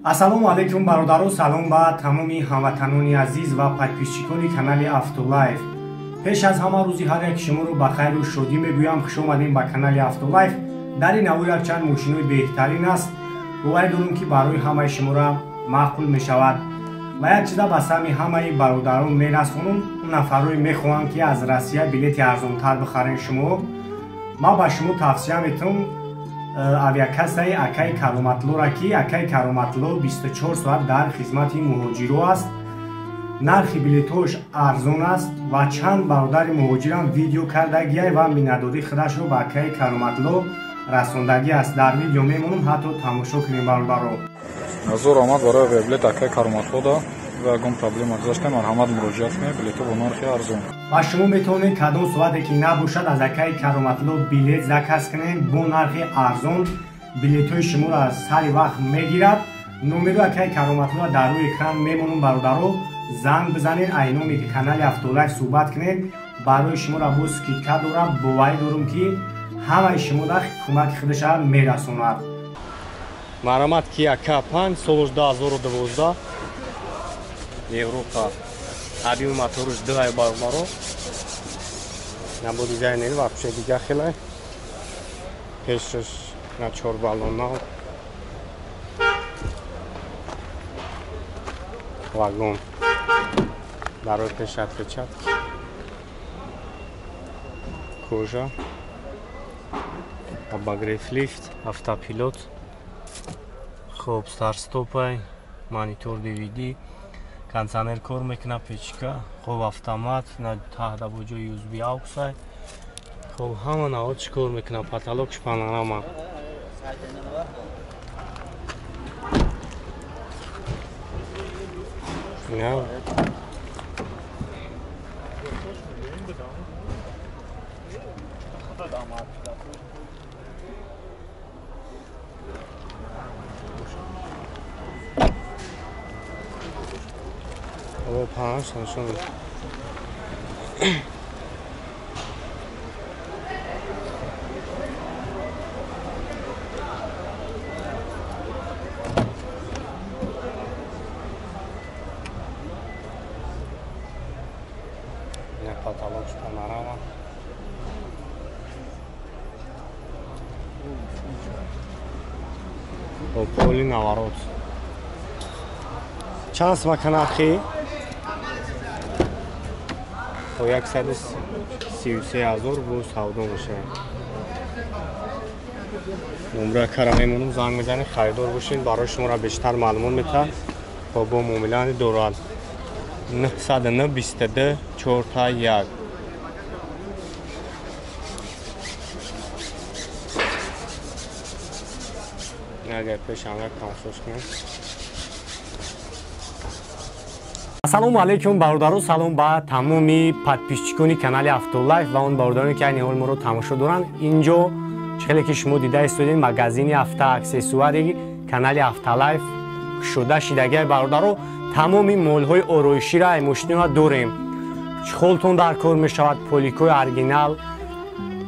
Ассалому алайкум бародаро, салом ба тамоми ҳамватанони азиз ва подписчикони канали Автолайф. Пеш аз ҳама рӯзи ҳар як шуморо ба хайру шодӣ мегӯям. Хуш омадем ба канали Автолайф. Дар ин навор якчанд мошинои беҳтарин аст. Боварӣ дорум, ки барои ҳамаи шуморо маъқул мешавад. Ва як чиза ба сами ҳамаи бародарон мерасонам. Он нафарое мехоҳанд, ки аз Россия билети арзонтар бихарен шумо. Ман ба шумо тавсия метавам авиакассаи акаи Кароматлора, ки акаи Кароматло 24 соат дар хизмати муҳоҷиро аст. Нархи билетҳош арзон аст ва чанд бародари муҳоҷирам видео кардагиай ва миннатдории худашро ба акаи Кароматло расондагӣ аст. Дар видео мемонам, ҳатто тамошо кунем, бародаро. Зур омад барои авиабилет акаи Кароматлода ва ягон проблема гузаштем, марҳамат, муроҷиат кунед, билетҳо бо нархи арзон. Ва шумо метавонед кадом соате ки набошад аз акаи Кароматло билет заказ кунед бо нархи арзон. Билетҳои шуморо сари вақт мегирад. Номеро акаи Кароматло дар рӯи экран мемонам, бародаро. Занг бизанед, айноме ки канали Автолайф суҳбат кунед, барои шуморо бо скидка дорад. Боварӣ дорум, ки ҳамаи шуморо кӯмаки худаша мерасонад. Марҳамат, Kia K5, солш 2012, Европа. Объёми моторуш 2 баробаро. Набо дизайнери вообще дига хелай. Пешаш на чор баллона. Вагон. Барои пеш отпечатки. Кожа. Обогрев лифт, автопилот. Хоб, старт-стопай, монитор DVD, кондиционер кор мекунад, печка, хоб, автомат, на таҳда бо ҷои USB AUX. Хоб, ҳама навъ чӣ кор мекунад, потолокш панорама. На. О, панҷ нишон. На потолок панорама. О, поли наворот. Чанд сма нархи? По 133 000 бо савдо мешавад. Номра кара мемонам, занг мезанед, харидор бошед, барои шуморо бештар маълумот метаҳад ва бо муомилаи дорад. 909 22 41. Агар пешам як тамошош кунед. Ассалому алайкум бародаро, салом ба тамоми подписчикони канали Автолайф ва он бародароне, ки айни ҳол моро тамошо доранд. Инҷо хеле ки шумо дида истодед, магазини автоаксессуари канали Автолайф кушода шидагиай, бародаро. Тамоми молҳои ороиширо ай мошинро дорем. Чхолтон дар кор мешавад, поликои оригинал,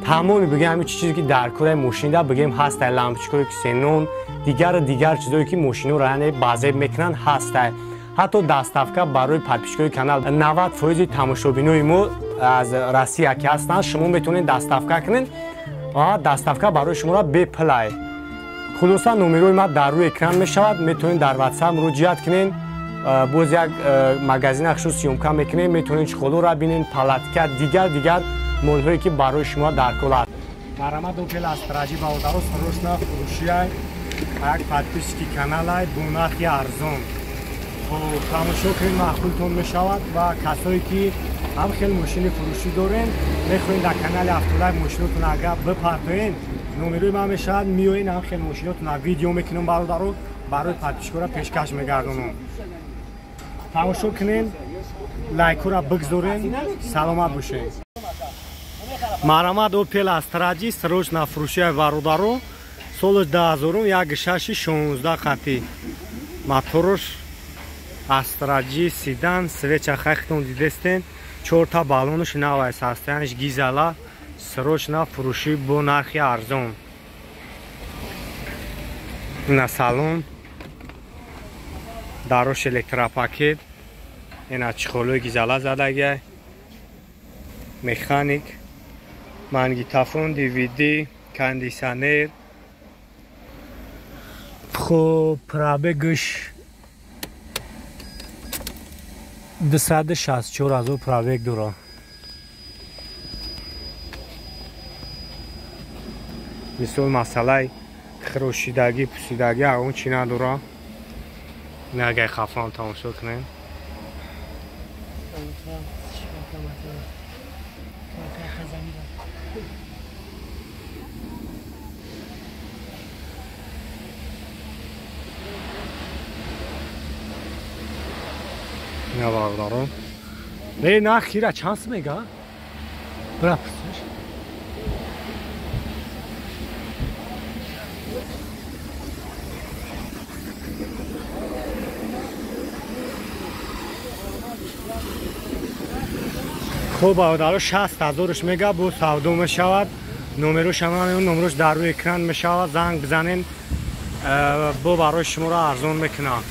тамоми бигем ҳамин чизе ки дар кораи мошинда бигем ҳастай, лампочкаҳои ксенон, дигару дигар чизое ки мошинро яъне базеб мекунанд ҳастай. Ҳатто доставка барои подписчикои канал 90% тамошобинои мо аз Россия ки ҳастанд, шумо метавонед доставка кунед ва доставка барои шуморо бепулай. Хулоса, номерои ма дар рӯи экран мешавад, метавонед дар WhatsApp муроҷиат кунед. Боз як магазин ахшу съёмка мекунем, метавонед чхолоро бинед, палатка, дигар дигар молҳое ки барои шумо дар кор аст. Марҳамат, Opel Astra J, бародаро, срочно фурӯшиай, як подписчики каналай бо нархи арзон. Хоб, тамошо кунед, маъқултон мешавад ва касое ки ҳам хел мошини фурӯшӣ дорен, мехоҳед дар канали Автолайф мошинотон агар бипартоен, номерои ман мешавад, меоен, ҳам хел мошинотон видео мекунам, бародаро, барои подписчикора пешкаш мегардонам. Тамошо кунед, лайкҳоро бигзорен, саломат бошед. Марҳамат, Opel Astra J, срочно фурӯшиай, бародаро, соли 2000, 1.6 16 қати. Моторш Astra J седан, свеча хайхтон дидестен, чорта баллонаш навай, состояниш гизала, срочно фурӯшӣ бо нархи арзон. На салон. Дарош электропакет. Ина чехолои гизала задагиай. Механик, магнитофон, DVD, кондиционер. Хоб, пробегш 264 ҳазор пробег дора. Мисол масъалаи хирошидагӣ, пусидагӣ он чӣ надора. Агар хафам тамошо кунем. Не бародарон. Не, нахира чанд мега? Бра пурсиш. Хуб бародаро, 60 ҳазорш мега, бо савдо мешавад. Номерош ҳам номерош дар рӯи экран мешавад. Занг бизанен, бо барои шуморо арзон мекунам.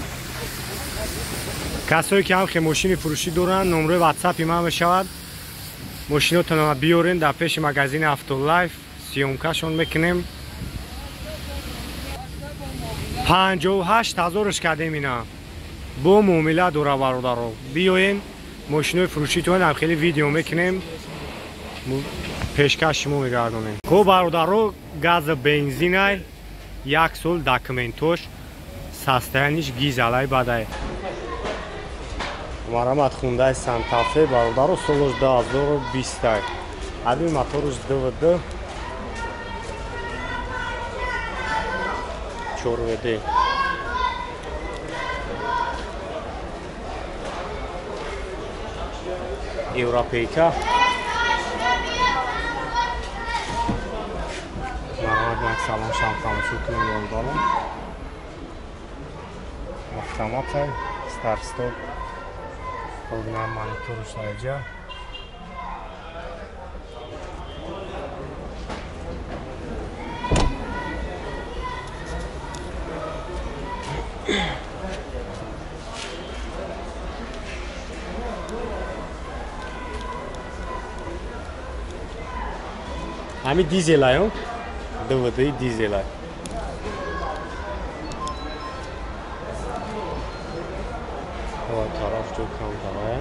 Касое ки ҳам мошини фурӯшӣ доранд, номерои ватсапи ман мешавад. Мошинотонро биёрен дар пеши магазини Автолайф, съёмкашон мекунем. 58 ҳазорш кардем ина. Бо муомила дора бародаро. Биёен мошинои фурӯшитон ҳам хеле видео мекунем, пешкаш шумо мегардонем. Хуб бародаро, газ бензинай, як сол документош, состояниш гизалай бадай. Марамат Хундай Сантафе бародаро, солош 2020. Аби моторш ДВД 4WD. Европейка. Марҳамат, як салон шам тамошо кунем бародарон. Автомат, старт-стоп. Хуб, мониторш наҷа. Ҳами дизелай, ДВД дизелай. Тараф ҷо камтарая.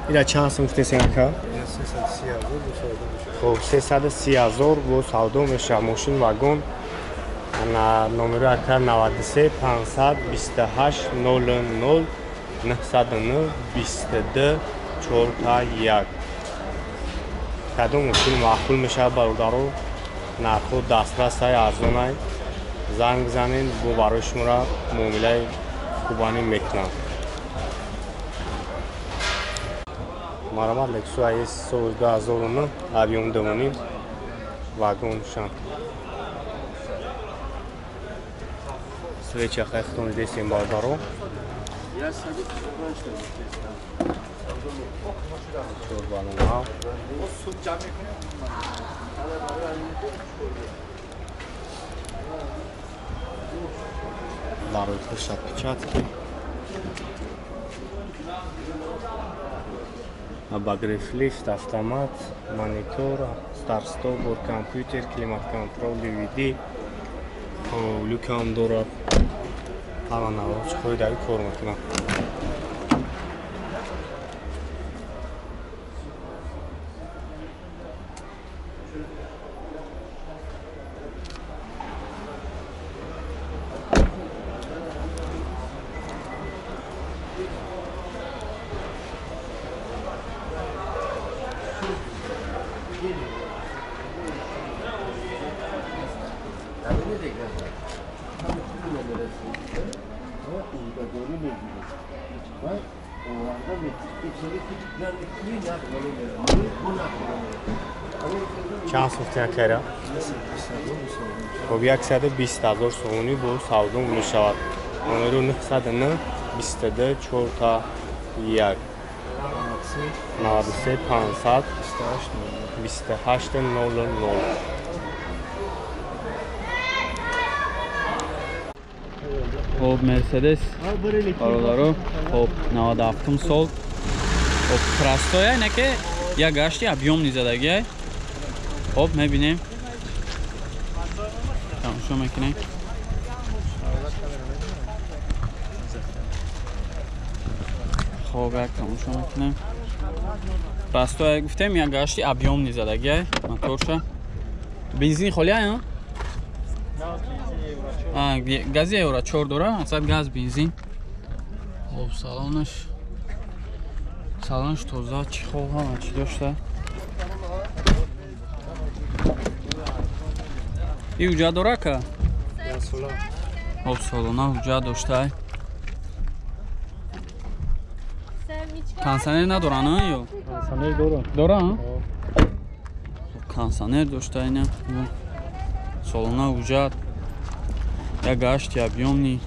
Ира чанд сум гуфтесен ака? Хоб, 330 ҳазор бо савдо мешавад. Мошин вагон. Номери ака 93 528 00 909 22 41. Кадом мошин маъқул мешавад бародаро? Нархҳо дастрасай, арзонай. Занг бизанед, бо барои шуморо муомилаи хубанӣ мекунам. Марамат Lexus IS соли 2009, объем 2.5, вагоншан. Свеча хайхтон десем бародаро. Чор балонҳо. Барои хуш отпечатки. Обогрев лифт, автомат, монитор, старт-стоп, компьютер, климат-контрол, DVD. Люкам дорад. Ҳама навоҳои дари кор мекунад. Чанд сум кара? Хоб, 120 ҳазор сомонӣ бо савдо мешавад. Номеру 909 22 4 1 93 500 28 00. Хоб Мерседес бародаро, хоб 97 сол. Хоб простоя, не ки як гашти объём низадагиай. Хоб мебинем. Тамошо мекунем. Хоб як тамошо мекунем. Простоя гуфтем, як гашти объём низадагиай моторша. Бензин холӣ ай, гази евро 4 дора, асад газ бензин. Хоб салонаш тоза, чӣ хоб ҳама чӣ дошта. И ҳуҷҷат дора ка? Хоб солона ҳуҷҷат дошта. Консанер надора, на ё? Консанер дора. Дора? Консанер дошта ина. Солона ҳуҷҷат. Як гашти объёмный.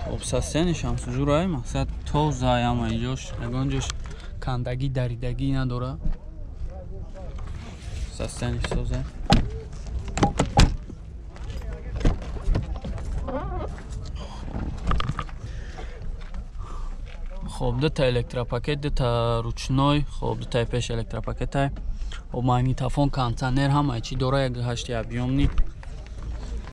Хоб состояние шамсужурай, мақсад тоза ама инҷош, ягон ҷош кандагӣ, даридагӣ надора. Состояние соза. Хоб дута электропакет, дута ручной, хоб дутаи пеш электропакетай. Хоб магнитофон, кондиционер ҳамаи чӣ дора, як ҳашти объёмный.